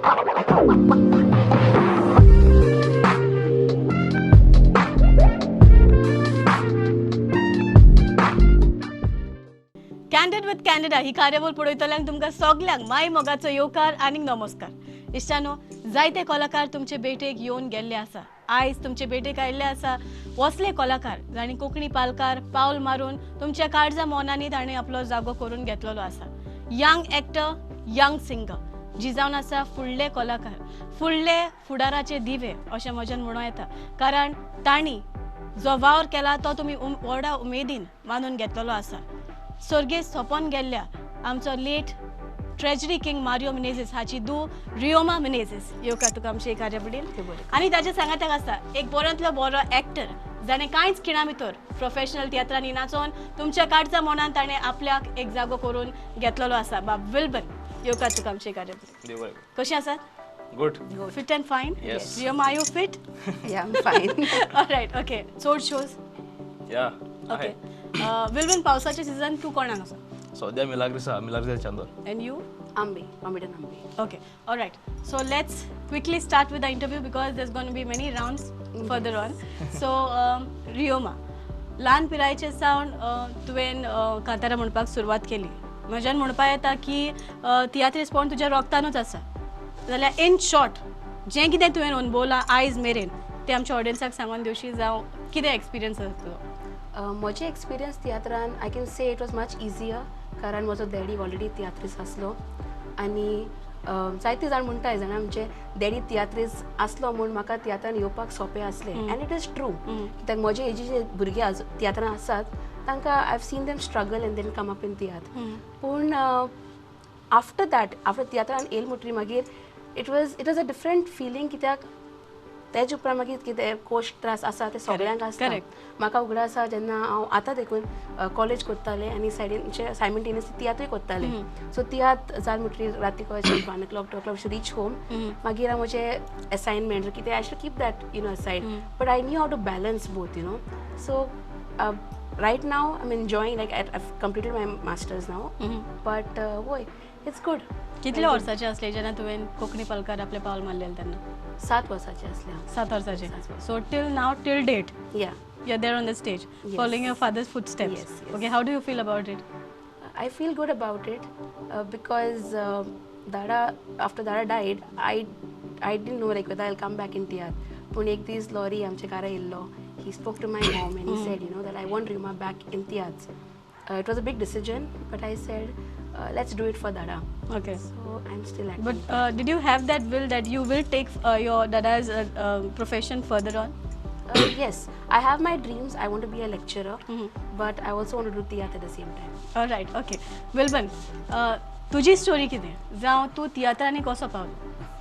Candid with Candida ही कार्यावळ पळयतल्यांक तुमकां सगल्यांक माय मोगाचो येवकार आनी नमस्कार. इश्टानो, जायते कलाकार तुमचे भेटेक येवन गेल्ले आसा. आयज तुमचे भेटेक आयिल्ले आसा वसले कलाकार जांणी कोंकणी पालकार पावल मारून तुमच्या काळजा मोनांनी ताणें आपलो जागो करून घेतलेलो आसा. यंग एक्टर, यंग सिंगर जी जावन आसा फुडले कलाकार, फुडले फुडाराचे दिवे अशें म्हज्यान म्हणूं येता, कारण तांणी जो वावर केला तो तुमी व्हडा उमेदीन मानून घेतलेलो आसा. स्वर्गेस्त सोंपोन गेल्ल्या आमचो late tragedy king Mario Menezes हाची दू रियोमा मिनेझीस येवकार तुका आमचे कार्यावळीन. आनी ताच्या सांगाताक आसा एक बरोंतलो बरो एक्टर जाणें कांयच खिणा भितर प्रोफेशनल तियात्रांनी नाचोन तुमच्या काळजा मनान ताणें आपल्याक एक जागो करून घेतलेलो आसा. बाब विल्बन, येवकार तुका आमचे कार्यावळीन. कशें आसात? Good. Fit and fine? Yes. Rioma, are you fit? Yeah, I'm fine. Alright, okay. चड शोज? या. ओके. विल्बन, पावसाच्या सिजन तूं कोणाक आसा? सद्या मिलाग्रिसा, Milagres Chandor. And you? Ambe, comedian Ambe. Okay, all right. So let's quickly start with the interview because there's going to be many rounds further on. So Rioma, ल्हान पिरायेचे सावन तुवें कांतारा म्हणपाक सुरवात केली. म्हज्यान म्हणपा येता की तियात्रिस्पण तुज्या रोगतानूच आसा. जाल्यार इन शॉर्ट जें कितें तुवें अणभवलां आयज मेरेन तें आमच्या ऑडियन्साक सांगून दिवशी, जावं कितें एक्सपिरियन्स आसा तुजो? म्हजे experience तियात्रान I can say it was much easier, कारण म्हजो डॅडी ऑलरेडी तियात्रीस आसलो. आनी जायते जाण म्हणटा जाणा आमचे डॅडी तियात्रीस आसलो म्हूण म्हाका तियात्रान येवपाक सोंपें आसलें. एंड it is true, कित्याक म्हजे एजी जे भुरगे आज तियात्रान आसात तांकां I have seen them struggle and then come up in tiatr. पूण आफ्टर that, after तियात्रान येयल म्हणटरी मागीर it was a different feeling, कित्याक तेज उपरांत मागीर कितें कोश त्रास आसा ते सगळ्यांक आसता. म्हाका उगडास आसा जेन्ना हांव आतां देखून कॉलेज करतालें आनी सायडीन सायमल्टेनियसली तियात्रूय करतालें. सो तियात्र जाल म्हणटरी राती 1 o'clock 2 o'clock reach home, मागीर हांव म्हजें एसायनमेंट कितें I should keep that you know aside, but I knew how to balance both you know. So right now I am enjoying, like I have completed my masters now, but वय it's good. कितल्या वर्साचे असले जेन्ना तुवें कोंकणी पालकार आपलें पावल मारलेलें तेन्ना? 7 वर्साचे असले. 7 वर्साचे. So till now, till date, yeah, you are there on the stage following your father's footsteps. Okay, how do you feel about it? I feel good about it because Dada, after Dada died, I didn't know like whether I will come back in tiatr. पूण एक दीस lorry आमच्या घरा येयल्लो, he spoke to my mom and he said you know that I want Rioma back in tiatr. It was a big decision, but I said let's do it for Dada. Okay. So I'm still acting. But did you have that will that you will take your Dada's profession further on? Yes, I have my dreams. I want to be a lecturer, but I also want to do theatre at the same time. All right, okay. Wilban, तुजी story कितें? जावं तूं तियात्रांनी कसो पावलो?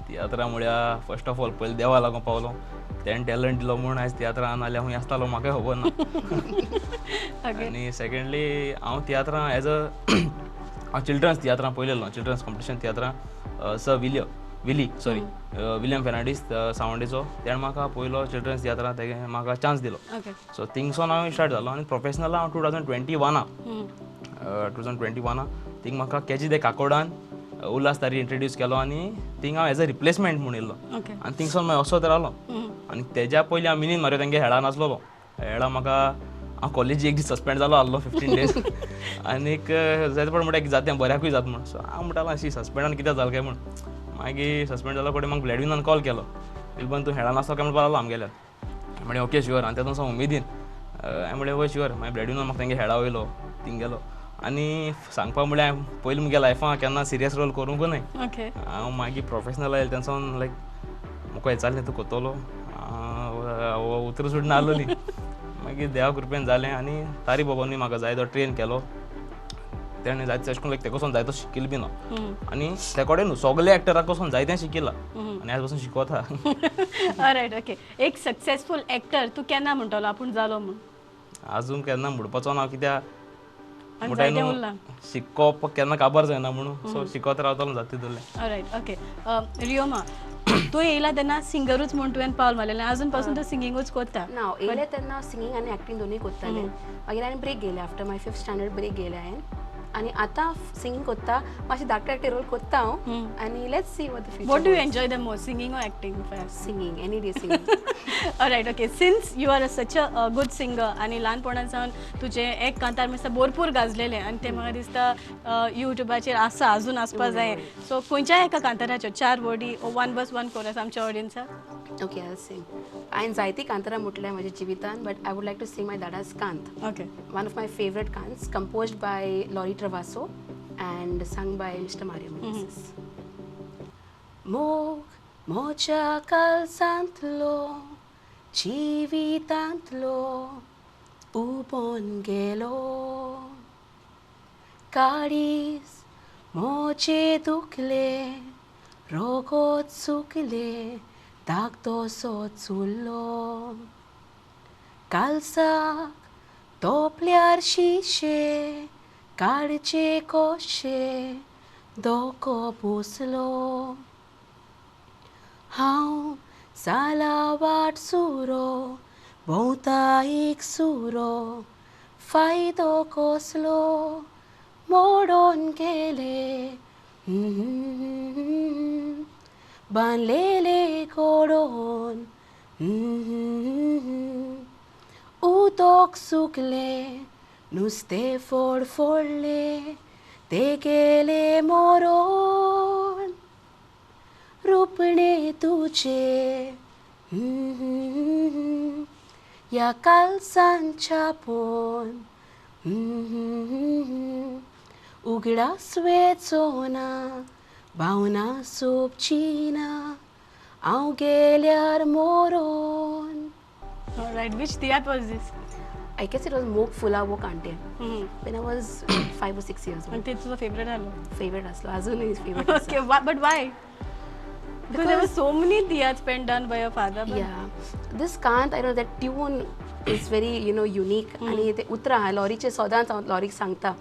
तियात्रा म्हळ्यार first of all पयलीं देवा लागून पावलो, तेणें टॅलंट दिलो म्हूण आयज तियात्रान आयल्या खंय आसतालो म्हाका खबर ना. आनी सेकेंडली हांव तियात्रां एज अ हांव चिल्ड्रन्स तियात्रां पळयलेलो, चिल्ड्रन्स कॉम्पिटिशन तियात्रां सर विलियम फेर्नांडीस सावंडेचो, तेणें म्हाका पयलो चिल्ड्रन्स तियात्रां तेगे म्हाका चान्स दिलो. सो थिंगसोन हांव स्टार्ट जालो आनी प्रोफेशनल हांव 2021 थिंग म्हाका केजी दे काकोडान उल्हास तारी इंट्रोड्यूस केलो आनी थिंग हांव एज अ रिप्लेसमेंट म्हूण येयल्लो आनी थिंगसोन मागीर असोच रावलो. आनी तेज्या पयलीं हांव मिनीन मारयो तेंगे हेळा नासलेलो, हेळा म्हाका हांव कॉलेजी एक दीस सस्पेंड जालो आहलो 15 days आनीक जायते पण म्हणटा जाता बऱ्याकूय जाता म्हूण. सो हांव म्हणटालो अशी सस्पेंडान कित्याक जालें काय म्हूण. मागीर सस्पेंड जालो कडेन म्हाका ब्लॅडविनान कॉल केलो, विल्बन तूं हेळा नासलो काय म्हणपाक लागलो आमगेल्यान. म्हणलें ओके शुअर. आनी तेतून सावन उमेदीन हांवें म्हणलें वय शुअर. मागीर ब्लॅडविनान म्हाका तेंगे हेळा वयलो, थिंग गेलो. आनी सांगपा म्हळ्यार पयलीं मुगे लायफान केन्ना सिरियस रोल करूंक न्हय. हांव मागीर प्रोफेशनल आयलें तेन्ना लायक म्हाका विचारलें तूं कोत्तलो, उतरां सुद्दां नासलोली. मागीर देवा कृपेन जालें आनी तारी बाबांनी म्हाका जाय तो ट्रेन केलो, तेणें जायते अशें करून लायक तेका वचोन जायतो शिकिल्लो बीन हांव आनी ते कडेन न्हू सगळे एक्टराक वचोन जायतें शिकिलां आनी आयज पासून शिकोता. All right, okay. एक सक्सेसफूल एक्टर तूं केन्ना म्हणटलो आपूण जालो म्हूण? आजून केन्ना म्हणपाचो ना, कित्याक म्हणटा न्हू शिकोवप केन्ना काबार जायना म्हणून, सो शिकत रावतलो जाता तितलें. All right, okay. रियोमा, तूं येयला तेन्ना सिंगरूच म्हूण तुवें पावल मारलेलें, आजून पासून तूं सिंगिंगूच करता? ना, येयलें तेन्ना हांव सिंगींग आनी एक्टींग दोनूय करतालें. मागीर हांवें ब्रेक घेयलें, after my 5th standard break घेयलें हांवें. आनी आतां सिंगींग कोत्ता, मातशें धाकटे धाकटे रोल कोत्ता हांव आनी let's see what the future. What do you enjoy the most, singing or acting? Singing, any day singing. Alright, okay. Since you are such a good singer आनी ल्हानपणान सावन तुजें एक कांतार मिस्ता भरपूर गाजलेलें आनी तें म्हाका दिसता युट्यूबाचेर आसा, अजून आसपा जाय. सो खंयच्याय एका कांताराच्यो 4 वर्डी 1 verse 1 chorus आमच्या ऑडियन्साक. Okay, I sing. हांवें जायती कांतारां म्हटल्या म्हज्या जिवितान, but I would like to sing my Dada's Kant. Okay. One of my favourite Kants, composed by Lorry Travasso and sung by Mister Mario Menezes. मोग म्हज्या काळजांतलो जिवितांतलो उबोन गेलो, काळीज म्हजें दुखलें, रोगोत सुकलें, धाकटोसो चुल्लो, कालसाक तोपल्यार शिशे काडचे कशे धोको बसलो, हांव जाला वाट सुरो भोंवता एक सुरो, फायदो कसलो मोडोन गेले, बांदलेले गोडोन, उदक सुकलें, नुस्तें फोडफोडलें, ते गेले मोरोन, रुपणें तुजें ह्या काळजान छापून, उगडास वेचो ना, भावना सोंपची ना, हांव गेल्यार moron. Alright, which tiatr was this? I guess it was Mog Fula Wo Kante. When I was 5 or 6 years old. And it's your favorite आलो? Favorite aslo, अजूनही favorite. Okay, but why? Because there were so many tiatrs pen done by your father. But yeah, this Kant, I know that tune is very, you know, unique. आणि ते उतरां लॉरीचे सदांच हांव लॉरीक सांगता,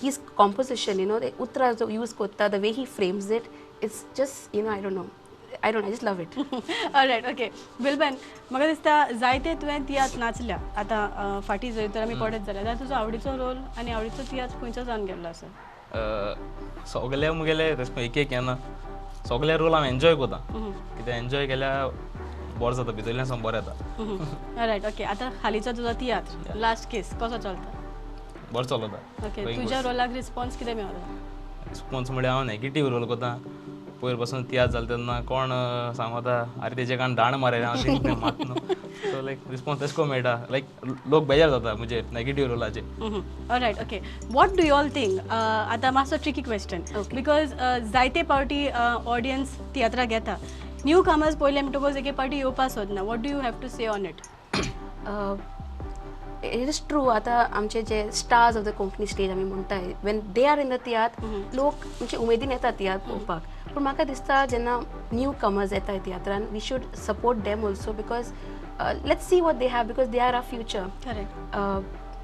his composition, you know, ते उतरां जो use करता, the way he frames it, it's just, you know, I don't know, I just love it. Alright, okay. Wilben, म्हाका दिसता जायते तुवें तियात्र नाचल्या आतां फाटीं जर तर आमी पडत जाल्यार तुजो आवडीचो रोल आनी आवडीचो तियात्र खंयचो जावन गेल्लो आसा? सगळे मुगेले एक एक येना, सगळे रोल हांव एन्जॉय करता, कित्याक एन्जॉय केल्यार बरें जाता, भितरल्यान सावन बरें येता. All right, okay. आतां हालींचो तुजो तियात्र लास्ट केस कसो चलता? बरो चलता. ओके, तुज्या रोलाक रिस्पॉन्स कितें मेळ्ळो? रिस्पॉन्स म्हळ्यार हांव नेगेटीव रोल करता. पयर पासून तियात्र जालें तेन्ना कोण सांगता आरे तेजे कान दांड मारले हांव मात न्हू, सो लायक रिस्पॉन्स तशें करून मेळटा, लायक लोक बेजार जाता म्हणजे negative रोलाचेर. Alright, okay. What do you all think? आतां मातसो ट्रिकी क्वेश्चन, because जायते पावटी ऑडियन्स तियात्राक येता, न्यू कमर्स पळयले म्हणटकूच एके पावटी येवपाक सोदना. What do you have to say on it? It is true. आतां आमचे जे stars of the Konkani stage आमी म्हणटाय, when they are in the tiatr, लोक म्हणजे उमेदीन येता तियात्र पळोवपाक. पूण म्हाका दिसता जेन्ना न्यू कमर्स येता तियात्रान, we should support them also, because let's see what they have, because they are our future.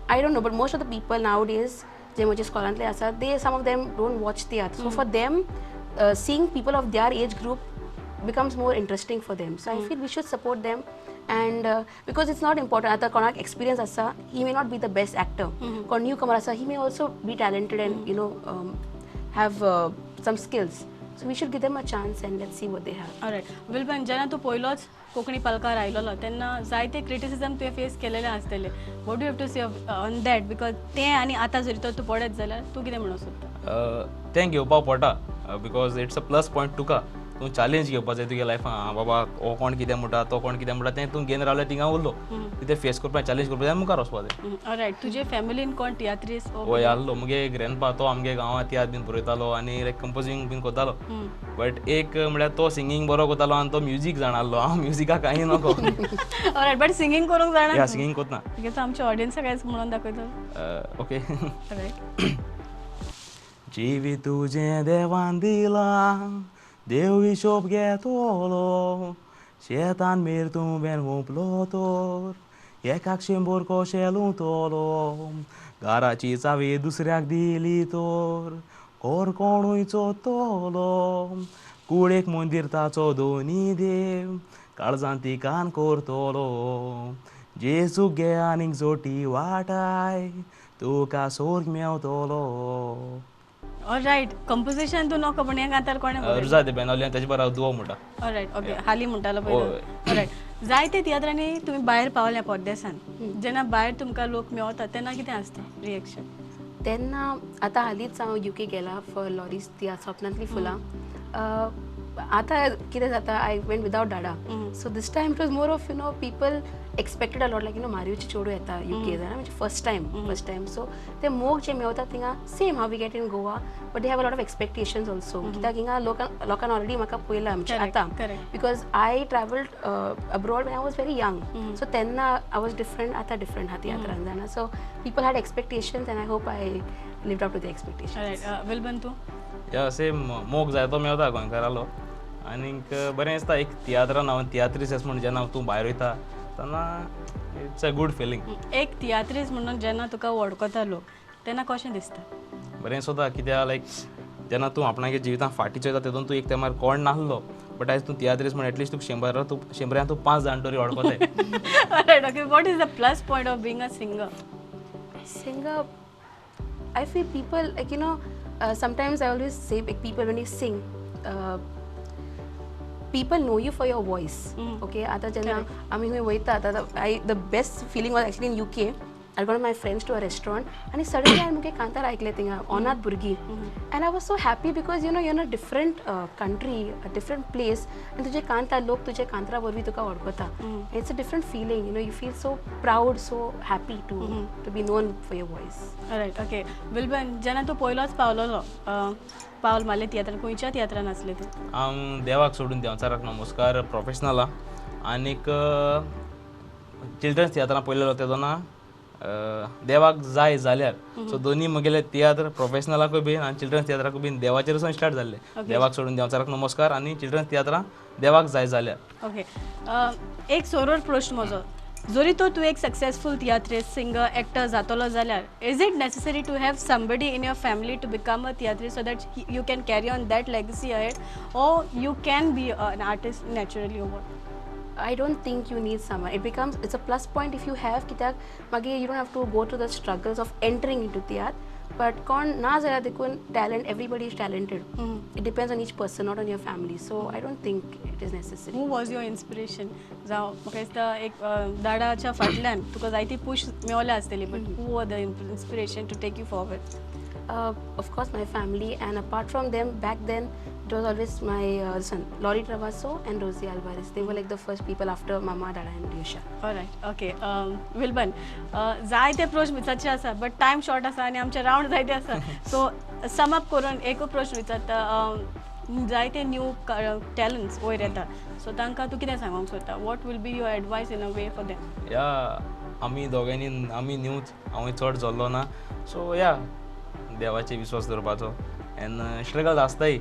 I don't know, but most of the people nowadays जे म्हजे स्कॉलांतले आसा, they some of them don't watch tiatr. So for them seeing people of their age group becomes more interesting for them. So I feel we should support them, and because it's not important आता कोणाक experience आसा, he may not be the best actor. कोण newcomer आसा, he may also be talented and, you know, have some skills. So we should give them a chance and let's see what they have. Alright, Wilben, जेन्ना तूं पयलोच कोंकणी पालकार आयलोलो तेन्ना जायते criticism तुवें face केलेले आसतले. What do you have to say on that? Because तें आनी आतां जरी तर तूं पडत जाल्यार तूं कितें म्हणूंक सोदता? तें घेवपाक पडटा, because it's a plus point तुका. तूं चॅलेंज घेवपा जाय तुगे लायफान. आं बाबा हो कोण कितें म्हणटा, तो कोण कितें म्हणटा, तें तूं घेवन रावल्यार थिंगा उरलो, कितें फेस करपाक चॅलेंज करपाक जाय, मुखार वचपा जाय. ऑलरायट, तुजे फॅमिलीन कोण तियात्रीस? हय आसलो, मुगे ग्रँडपा, तो आमगे गांवांत तियात्र बीन बरयतालो आनी लायक कंपोजींग बीन करतालो. बट एक म्हळ्यार तो सिंगींग बरो करतालो आनी तो म्युजीक जाणा आसलो, हांव म्युजिकाक कांय नको. ऑलरायट, बट सिंगींग करूंक जाणा? या, सिंगींग करता. तूं आमच्या ऑडियन्साक आयज म्हणून दाखयता. ओके. जिवीत तुजें देवान दिलां, देव हिशोब घेतलो, शेतान मेर तूं बेन हुंपलो तर एकाक शेंबर कशें लुंवतलो, घराची चावी दुसऱ्याक दिली तर कोर कोणूय चोतलो, कुळेक मंदीर ताचो दोनी देव काळजान तिकान करतलो, जेजूक घे आनीक जोटी वाटाय, तुका सोर्ग मेवतलो. ऑलरायट, कंपोजिशन तूं नको, पण हें कांतार कोणें बरयलें? रुजा दे बेनावली, तेजे बरोबर दुवो म्हणटा. ऑलरायट, ओके, हालीं म्हणटालो पयलो. ऑलरायट, जायते तियात्रांनी तुमी भायर पावल्या परदेसान, जेन्ना भायर तुमकां लोक मेवता तेन्ना कितें आसता रिएक्शन? तेन्ना आतां हालींच हांव युके गेला फॉर लॉरीस तियात्र स्वप्नांतली फुलां. आतां कितें जाता, I went without Dada, so this time it was more of you know people expected a lot, like you know मारियोची चेडूं येता युके जाल्यार, म्हणजे फर्स्ट टायम. सो ते मोग जे मेवता थिंगा same how we get in Goa, but they have a lot of expectations also, कित्याक हिंगा लोकांक ऑलरेडी म्हाका पळयला म्हणजे आतां, because I travelled abroad when I was very young, so तेन्ना I was different, आतां डिफरंट आहा तियात्रान जाणा. So people had expectations and I hope I lived up to the expectations. Wilburn तूं? या सेम मोग जाय तो मेवता गोंयकारालो, आनीक बरें दिसता एक तियात्रान हांव तियात्रीस म्हूण जेन्ना तूं भायर वयता तेन्ना it's a good feeling. एक तियात्रीस म्हणून जेन्ना तुका वळखता लोक तेन्ना कशें दिसता? बरें दिसता, कित्याक लायक जेन्ना तूं आपणागे जिवितान फाटीं चोयता तेतून तूं एक तेमार कोण नासलो, बट आयज तूं तियात्रीस म्हण एटलिस्ट तुका शंबरान तूं 5 जाण तरी वळखताय. Alright, okay, what is the plus point of being a singer? Singer, I feel people like you know, sometimes I always say like people when you sing, people know you for your voice. Okay, आता जेन्ना आमी खंय वयता आतां, I the best feeling was actually in UK. I gone my friends to a restaurant आनी suddenly हांवें मुगे कांतार आयकलें थिंगा ओनाद भुरगीं, and I was so happy because you know you in a different country, a different place, आनी तुजे कांतार लोक तुजे कांतरा वरवीं तुका वळखता. It's a different feeling, you know, you feel so proud, so happy to be known for your voice. Right, okay. Wilburn, जेन्ना तूं पयलोच पावलोलो पावल मारलें तियात्रान, खंयच्या तियात्रान आसलें तूं? हांव देवाक सोडून देंवचाराक नमस्कार प्रोफेशनल आनीक चिल्ड्रन्स तियात्रान पयलेलो तेदोना देवाक जाय जाल्यार. सो दोनी म्हगेले तियात्र प्रोफेशनलाकूय बीन आनी चिल्ड्रन्स तियात्राकूय बीन देवाचेर वचून स्टार्ट जाल्ले. देवाक सोडून देंवचाराक नमस्कार आनी चिल्ड्रन्स तियात्रां देवाक जाय जाल्यार. ओके, एक सोरोर प्रश्न म्हजो, जरी तो तूं एक सक्सेसफूल तियात्रिस्ट, सिंगर, एक्टर जातलो जाल्यार is it necessary to have somebody in your family to become a tiatrist so that you can carry on that legacy ahead, or you can be an artist naturally over? I don't think you need someone. It becomes, it's a plus point if you have, कित्याक मागीर you don't have to go through the struggles of entering into tiatr. But कोण ना जाल्यार देखून talent, everybody is talented. It depends on each person, not on your family. So I don't think it is necessary. Who was your inspiration? जावं म्हाका दिसता एक दाडाच्या फाटल्यान तुका जायती push मेवल्या आसतली, but who was the inspiration to take you forward? Of course my family, and apart from them back then it was always my son Lori Travasso and Rosie Alvarez. They were like the first people after Mama, Dada and Yosha. Alright, okay. Wilburn, जायते प्रश्न विचारचे आसा but time short आसा आनी आमचे round जायते आसा, so sum up करून एक प्रश्न विचारता. जायते न्यू टॅलंट्स वयर येता, सो तांकां तूं कितें सांगूंक सोदता? What will be your advice in a way for them? या आमी दोगांयनी आमी न्यूच, हांवूय चड जल्लो ना, सो या देवाचे विश्वास दवरपाचो एंड स्ट्रगल आसताय.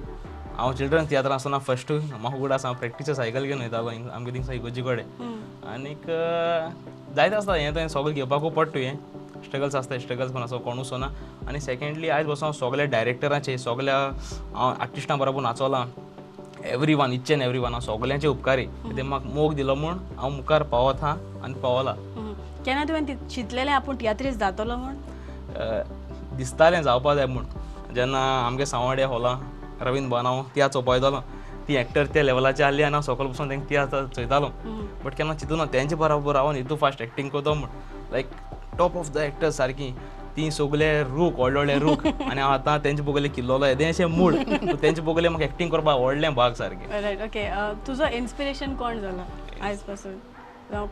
हांव चिल्ड्रन्स तियात्रान आसतना फर्स्ट म्हाका उगडास हांव प्रॅक्टीस सायकल घेवन वयतालो आमगे थिंगसो इगोजी कडेन, आनीक जायते आसता हें तुवें सगळें घेवपाकूय पडटा, हें स्ट्रगल्स आसता, स्ट्रगल्स म्हण असो कोणूच ना. आनी सेकेंडली आयज बसून हांव सगळ्या डायरेक्टरांचे सगळ्या हांव आर्टिस्टां बरोबर नाचोलां, every one each and every one हांव सगळ्यांचे उपकारी, ते म्हाका मोग दिलो म्हूण हांव मुखार पावत हा आनी पावला. केन्ना तुवें चिंतलेलें आपूण तियात्रीस जातलो म्हूण? दिसतालें जावपा जाय म्हूण. जेन्ना आमगे सांवाडे हॉलां रवींद्र भवनां तियात्र चोवपा वयतालो, ती एक्टर त्या लेवलाचे आहली आनी हांव सकयल बसून तेंकां तियात्र चोयतालो, बट केन्ना चिंतूना तेंचे बरोबर हांव इतू फास्ट एक्टींग करता म्हूण. Like top of the actors सारकी ती सगळे रूख व्हडले व्हडले रूख आनी हांव आतां तेंचे बगले किल्लोलो येदें अशें मूड, तेंचे बगले म्हाका एक्टींग करपाक व्हडलें भाग सारकें. Right, okay. तुजो इन्स्पिरेशन कोण जाला आयज पासून?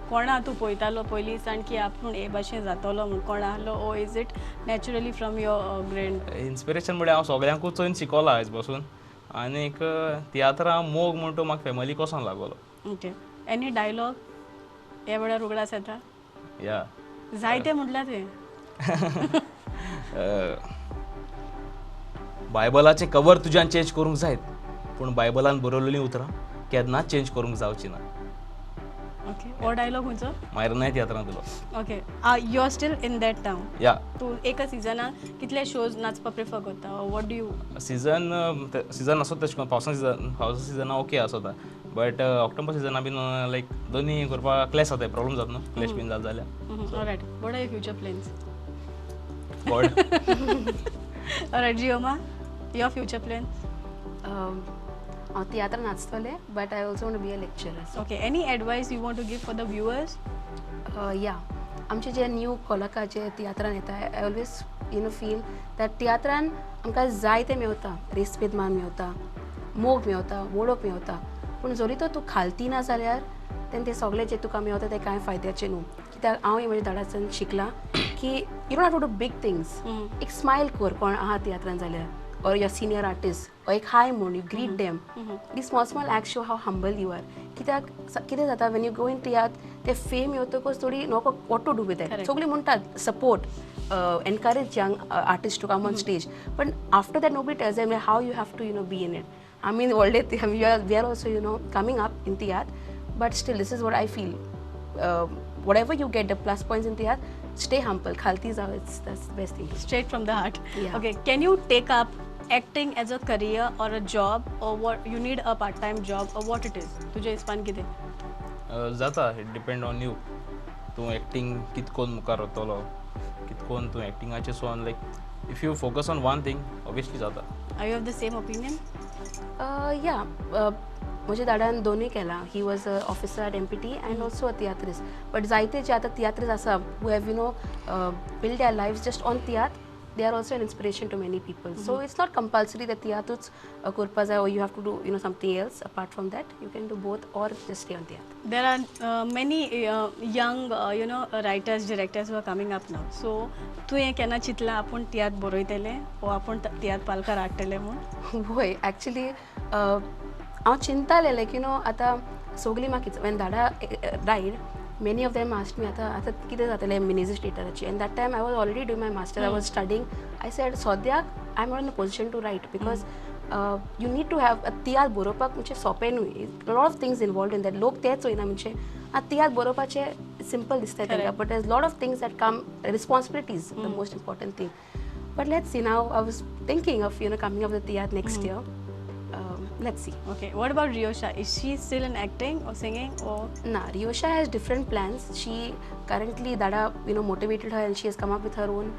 कोणा तूं पळयतालो पयलीं सावन की आपूण हे भाशेन जातलो म्हूण कोण आहलो, or is it naturally from your grand? Inspiration म्हळ्यार हांव सगळ्यांकूच चोयन शिकोला आयज पासून, आनीक तियात्रां मोग म्हण तो म्हाका फॅमिली कोसोन लागलो. ओके, एनी डायलॉग हे वेळार उगडास येता? या जायते म्हटल्यार तुवें. बायबलाचें कवर तुज्यान चेंज करूंक जायत, पूण बायबलान बरयलेलीं उतरां केन्नाच चेंज करूंक जावची ना. ओके, हो डायलॉग खंयचो? मायरनाय तियात्रांतलो. Okay, you are still in that town? या. तूं एका सिजनाक कितले शोज नाचपा प्रिफर करता? What do you? Season season आसता तशें करून पावसा सिजन, पावसा सिजना ओके आसता, बट ऑक्टोबर सिजना बीन लायक दोनी करपाक क्लॅश जाता, प्रॉब्लम जाता न्हू, क्लॅश बीन जाता जाल्यार. Alright, what are your future plans? God. Alright, Rioma, your future plan? हांव तियात्रान नाचतलें, but I also want be a lecturer. Okay, any advice you want to give for the viewers? या, आमचे जे new कलाकार जे तियात्रान येता, I always feel that तियात्रान आमकां जाय तें मेवता, respect मान मेवता, मोग मेवता, वळख मेवता, पूण जरी तो तूं खालती ना जाल्यार तेन्ना तें सगळें जें तुका मेवता तें कांय फायद्याचें न्हू. कित्याक हांव म्हज्या दाडाच्यान शिकलां की you don't have to do big things. एक स्मायल कर कोण आहा तियात्रान जाल्यार, or your senior artist, or एक हाय म्हूण you greet them. The small small act show how humble you are. कित्याक कितें जाता, when you go in तियात्र, ते फेम येतकच थोडी नको what to do with that. सगळीं म्हणटात support, encourage young artist to come on stage, पण after that nobody tells them how you have to be in it. आमी व्हडले, we are also coming up in tiatr, but still this is what I feel. Whatever you get the plus points in tiatr, stay humble, खालती जाव, it's that's the best thing. Straight from the heart. Okay, can you take up acting as a career or a job, or what you need a part time job or what it is? तुझे हिस्पान कितें जाता, it depend on you. तूं acting कितकोन मुखार वतलो, कितकोन तूं एक्टिंगाचेर सोन, like if you focus on one thing obviously जाता. Are you of the same opinion? या, म्हज्या दादान दोनूय केलां. He was a officer at MPT and also a तियात्रीस. But जायते जे आतां तियात्रीस आसा who have build their life just on tiatr, they are also an inspiration to many people. So it's not compulsory that तियातूच करपा जाय or you have to do something else apart from that. You can do both or just stay on tiatr. There are many young writers, directors who are coming up now. So तुवें केन्ना चिंतलां आपूण तियात्र बरयतलें वो आपूण तियात्र पालकार हाडटलें म्हूण? वय, एक्चुली हांव चिंतालें, लायक आतां सगळीं म्हाका when Dada died, many of them asked me आतां आतां कितें जातलें Menezes थिएटराची, and that time I was already doing my master, I was studying. I said सद्याक I am not in a position to write because you need to have तियात्र बरोवपाक म्हणजे सोंपें न्हू, lot of things involved in that. लोक तेच चोयना, म्हणजे आतां तियात्र बरोवपाचें सिंपल दिसता तांकां, but there lot of things that come, responsibilities the most important thing. But let's see, now I was thinking of coming up with tiatr next year. Let's see. Okay, what about Riyosha? Is she still in acting or singing or? Nah, Riyosha has different plans. She currently, Dada, motivated her and she has come up with her own.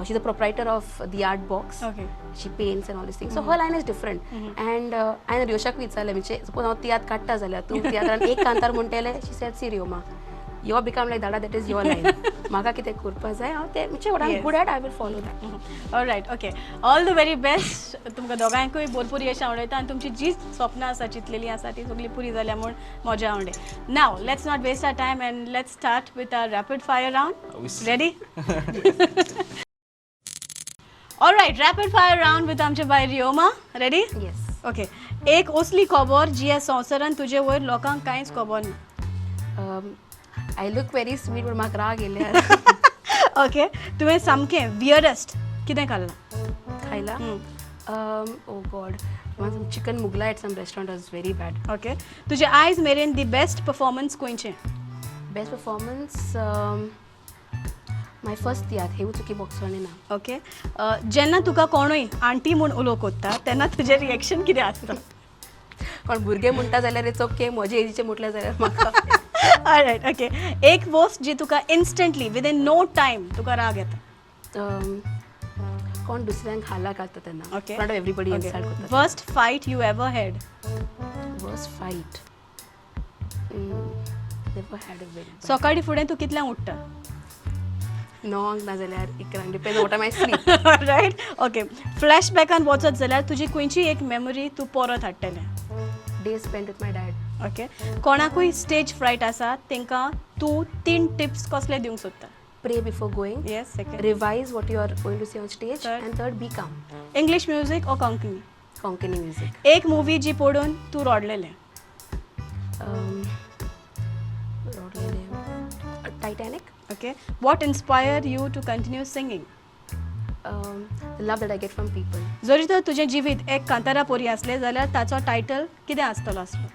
She's the proprietor of the art box. Okay. She paints and all these things. So her line is different. And Riyosha ku विचारलें, म्हणजे suppose हांव तियात्र काडटा जाल्यार तूं तियात्रान एक कांतार म्हणटेलें, she said, see Rioma, you become like Dada, that is your line. म्हाका कितें करपा जाय हांव तें, म्हणजे what I am good at I will follow that. Alright, okay, all the very best. तुमकां दोगांयकूय भरपूर यश आवडयता आनी तुमची जी स्वप्नां आसा चिंतलेलीं आसा ती सगळीं पुरी जाल्या म्हूण मजा आवडे. Now let's not waste our time and let's start with our rapid fire round. Ready? Alright, rapid fire round with आमचे बाय रियोमा. रेडी? येस. ओके, एक असली खबर जी ह्या संवसारान तुजे वयर लोकांक कांयच खबर ना. I look very sweet, but म्हाका राग येयले. ओके, तुवें सामकें वियरस्ट कितें खाल्लां? खायला? Oh God, chicken Mughlai at some restaurant was very bad. Okay, तुजें आयज मेरेन the best performance खंयचें? बेस्ट परफॉर्मन्स my first तियात्र, हेवू चुकी बोगसोणे ना. ओके, जेन्ना तुका कोणूय आंटी म्हूण उलो कोत्ता तेन्ना तुजें रिएक्शन कितें आसता? कोण भुरगे म्हणटा जाल्यार it's okay, म्हजे एजीचे म्हटलें जाल्यार म्हाका. ऑलरायट, ओके, एक वस्त जी तुका इन्स्टंटली विदीन नो टायम तुका राग येता? कोण दुसऱ्यांक हाला घालता तेन्ना. Okay, not everybody insult करता. Worst fight you ever had? Worst fight never had a very. सकाळीं फुडें तूं कितल्यांक उठ्ठा? 9 ना जाल्यार 11, depend what I sleep. Right, okay, फ्लॅशबॅकान वचत जाल्यार तुजी खंयची एक मेमरी तूं परत हाडटलें? Day spend with my dad. Okay, कोणाकूय स्टेज फ्रायट आसा तांकां तूं 3 टिप्स कसले दिवंक सोदता? Pray before going. Yes, second. Revise what you are going to say on stage. Third. And third, be calm. English music or Konkani? Konkani music. एक movie जी पळोवन तूं रडलेलें? रडलेलें, Titanic. Okay, what inspire you to continue singing? The love that I get from people. जरी तर तुजें जिवीत एक कांतारा पोरी आसलें जाल्यार ताचो टायटल कितें आसतलो आसलो?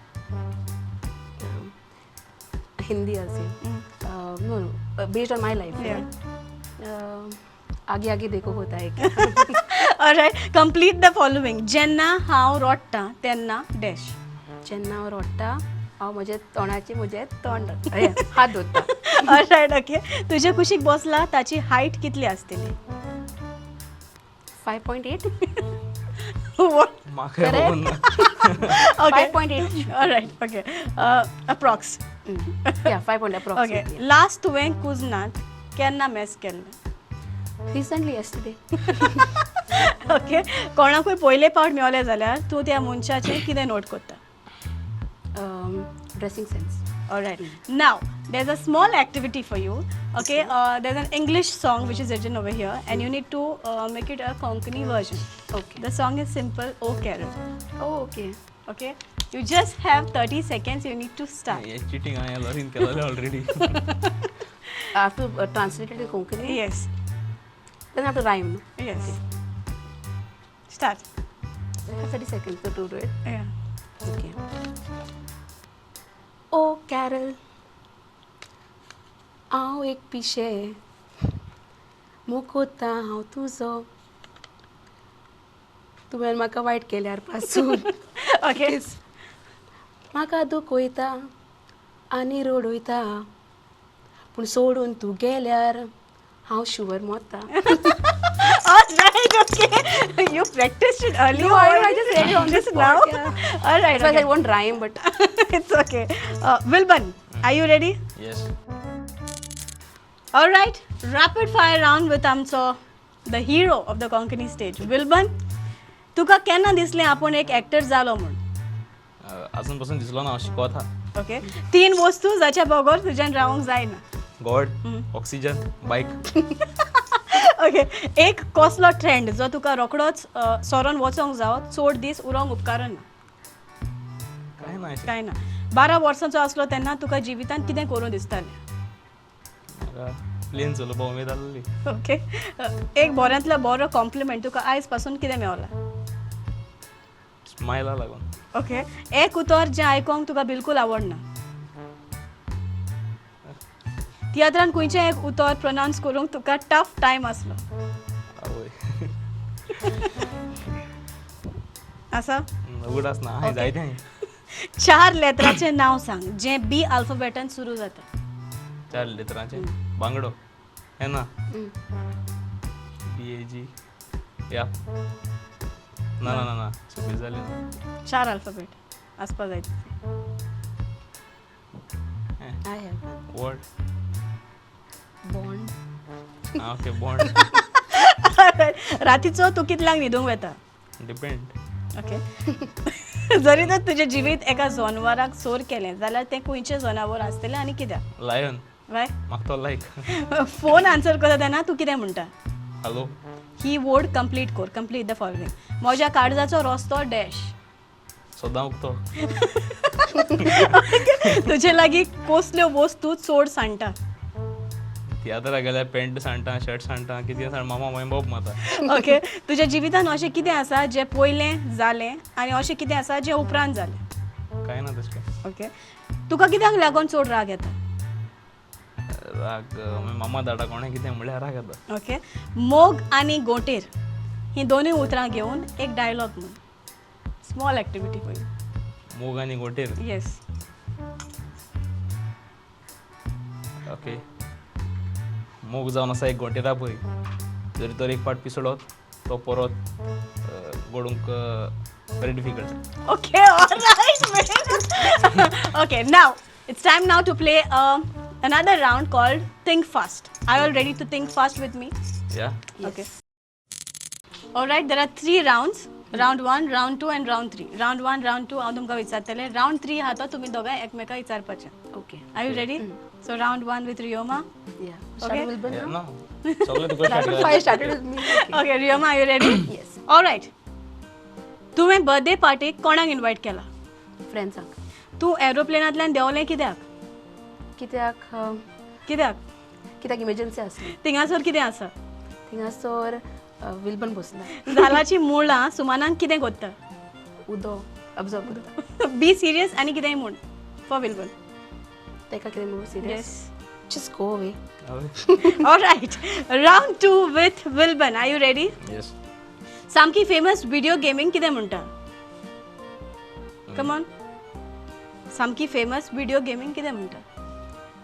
हिंदी असेल. No no, based on my life. आगे आगे देखो होता है. Alright, complete the following. जेन्ना हांव रडटा तेन्ना डॅश. जेन्ना हांव रडटा हांव म्हज्या तोंडाचे म्हजें तोंड हात धुता. ऑलरायट, ओके, तुजे कुशीक बसला ताची हायट कितली आसतली? 5.8. What? म्हाका खबर ना. Okay. 5.8. Alright, okay. Approx. Yeah, 5 point approx. Okay. Last तुवें कुजनात केन्ना मॅस केल्लें? Recently yesterday. Okay. कोणाकूय पयले पावट मेवलें जाल्यार तूं त्या मनशाचें कितें नोट करता? Dressing sense. All right. Now, there's a small activity for you. Okay, there's an English song which is written over here, and you need to make it a Konkani version. Okay. The song is simple, Oh Carol. Oh, okay. Okay. You just have 30 seconds. You need to start. Hey cheating हांवें लॉरीन केलोलें already. I have to translate it in Konkani. Yes. Then I have to rhyme. No? Yes. Start. I have 30 seconds to do it. Yeah. Okay. Oh Carol, हांव एक पिशें मोकोता हांव तुजो, तुवें म्हाका वायट केल्यार पासून. Okay. म्हाका दुखयता आनी रडयता, पूण सोडून तूं गेल्यार हांव sure Mota. All right. Okay. You practiced it earlier. No, I just read it on the just spot, now. yeah. All right. Otherwise I Okay. won't rhyme, but It's okay. Wilburn, are you ready? Yes. All right, rapid fire round with आमचो the hero of the Konkani stage, Wilburn. तुका केन्ना दिसलें आपूण एक actor जालो म्हूण? अजून पासून दिसलो ना, हांव शिकोता. ओके. तीन वस्तू जाच्या बगर तुज्यान रावंक जायना. गॉड, ऑक्सिजन, बायक. ओके. एक कसलो ट्रेंड जो तुका रोखडोच सोरोन वचोंक जावो, चड दीस उरोंक उपकारना? कांय ना अशें. कांय ना. 12 वर्सांचो आसलो तेन्ना तुका जिवितांत कितें करूं दिसतालें? म्हाका प्लेन चलोवपा उमेद आसली. ओके. एक बऱ्यांतलो बरो कॉम्प्लिमेंट तुका आयज पासून कितें मेवला? स्मायला लागून. ओके. एक उतर जें आयकोंक तुका बिलकूल आवडना? तियात्रान खंयचें एक उतर प्रोनावन्स करूंक तुका टफ टायम आसलो? आवय. आसा? उगडास ना. हांवें जायतें हांवें. 4 लेतराचें नांव सांग जें बी अल्फाबेटान सुरू जाता. 4 लेतरांचें? बांगडो हें ना. BAG. या ना ना ना ना, सुबीर जाली ना. 4 अल्फाबेट आसपा जाय. I have one. Word. Bond. Okay, bond. रातीचो तूं कितल्यांक न्हिदूंक वता? डिपेंड. ओके. जरी तर तुजें जिवीत एका जनावराक सोर केलें जाल्यार तें खंयचें जनावर आसतलें आनी कित्याक? लायन. वाय? म्हाका तो लायक. फोन आन्सर करता तेन्ना तूं कितें म्हणटा? हॅलो. ही वर्ड कंप्लीट कर, कंप्लीट the following. म्हज्या काळजाचो रस्तो डॅश. सदां उगतो. तुजे लागीं कसल्यो वस्तू चड सांडटा? तियात्राक गेल्यार पॅन्ट सांडटा, शर्ट सांडटा, कितें सांड, मामा मागीर बोब मारता. ओके. तुज्या जिवितान अशें कितें आसा जें पयलें जालें आनी अशें कितें आसा जें उपरांत जालें? कांय ना तशें. ओके. तुका कित्याक लागून चड राग येता? राग मागीर मामा दाडा कोणें कितें म्हणल्यार राग येता. ओके. मोग आनी गोंटेर ही दोनूय उतरां घेवन एक डायलॉग म्हण. Small activity for you. मोग आनी गोटेर. येस. ओके. मोग जावन आसा एक गोंटेरा पळय, जरी तर एक फावट पिसडत तो परत घडूंक very difficult. Okay, all right, man. Okay, now it's time now to play another round called Think Fast. Are you all ready to think fast with me? Yeah. Okay. All right, there are 3 rounds. Round 1, round 2 and round 3. Round 1, round 2 हांव तुमकां विचारतलें. Round 3 आहा तो तुमी दोगांय एकमेकां विचारपाचें. Okay. Are you ready? So round 1 with Rioma. Yeah. Okay. Started with Wilburn now? ना सगळें तुका Rapid fire started with me. Okay. Okay, Rioma, are you ready? Yes. All right. तुवें बर्थडे पार्टीक कोणाक इनवायट केला? फ्रेंड्सांक. तूं एरोप्लेनांतल्यान देंवलें कित्याक? कित्याक कित्याक? कित्याक इमर्जन्सी आसली. थिंगासर कितें आसा? थिंगासर विल्बन बसला. झाडाची मुळां सुमानाक कितें कोत्ता? उदो अब्जॉर्ब करता. बी सिरियस आनी कितेंय म्हूण फॉर विल्बन. ताका कितें म्हणूं serious? Yes. Just go away. All right. Round 2 with Wilburn. Are you ready? Yes. सामकी फेमस व्हिडिओ गेमींग कितें म्हणटा? Come on. सामकी फेमस व्हिडिओ गेमींग कितें म्हणटा?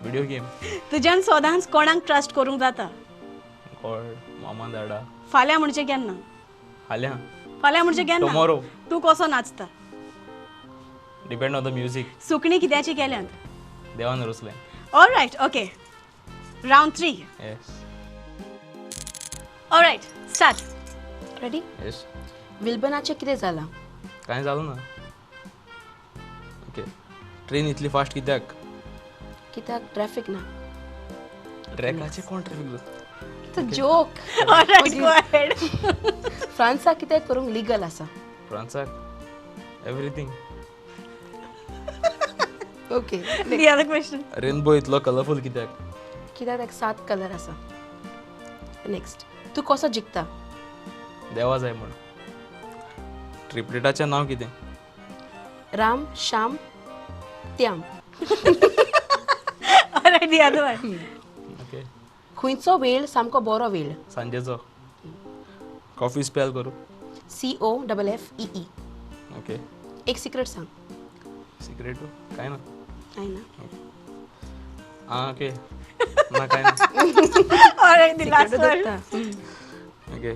Video game. तुज्यान सदांच कोणाक ट्रस्ट करूंक जाता? गॉड, मामा दाडा. फाल्यां म्हणजे केन्ना? फाल्यां. फाल्यां म्हणजे केन्ना? टुमोरो. तूं कसो नाचता? Depend on the music. सुकणी कित्याची केल्यांत? देवान रचलें. All right, okay, round 3. Yes. All right, start. Ready? Yes. विल्बनाचें कितें जालां? कांय जालो ना. ओके, ट्रेन इतली फास्ट कित्याक? कित्याक ट्रॅफिक ना. ट्रॅकाचेर कोण ट्रॅफिक जाता? It's a joke. All right, go ahead. फ्रांसाक कितें करूंक लिगल आसा? फ्रांसाक everything. Okay. The other question. Rainbow इतलो कलरफूल कित्याक? कित्याक ताका 7 कलर आसा. नेक्स्ट, तूं कसो जिखता? देवा जाय म्हूण. ट्रिपलेटाचें नांव कितें? राम श्याम त्याम. All right, the other one. Okay. खंयचो वेळ सामको बरो वेळ? सांजेचो. कॉफी स्पेल करूं? COFFEE. Okay. एक सिक्रेट सांग. सिक्रेट काय ना. काय ना. आं ओके, ना काय ना. All right, the last one. Okay,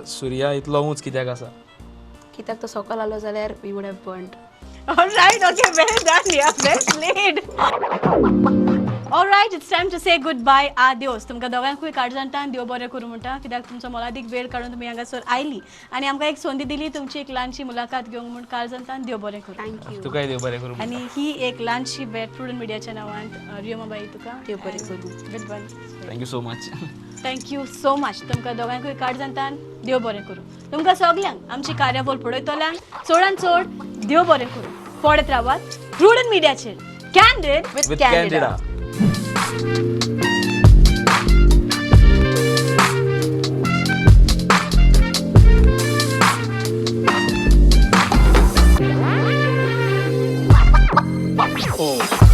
Surya इतलो उंच कित्याक आसा? कित्याक तो सकल आलो जाल्यार we would have burnt. All right, okay, well done, yeah, well played. All right, it's time to say goodbye, adios. तुमकां दोगांकूय काळजांतान देव बरें करूं म्हणटा, कित्याक तुमचो मोलादीक वेळ काडून तुमी हांगासर आयली आनी आमकां एक संदी दिली तुमची एक ल्हानशी मुलाखत घेवंक म्हूण. काळजांतान देव बरें करूं. Thank you. तुकाय देव बरें करूं. आनी ही एक ल्हानशी भेट प्रुडंट मिडियाच्या नांवान रियोमाबाई तुका. देव बरें करूं. Good one. Thank you so much. Thank you so much. तुमकां दोगांकूय काळजांतान देव बरें करूं. तुमकां सगल्यांक आमची कार्यावळ पळयतल्यांक चडान चड देव बरें करूं. पळयत रावात प्रुडंट मिडियाचेर Candid with with Candida. Oh.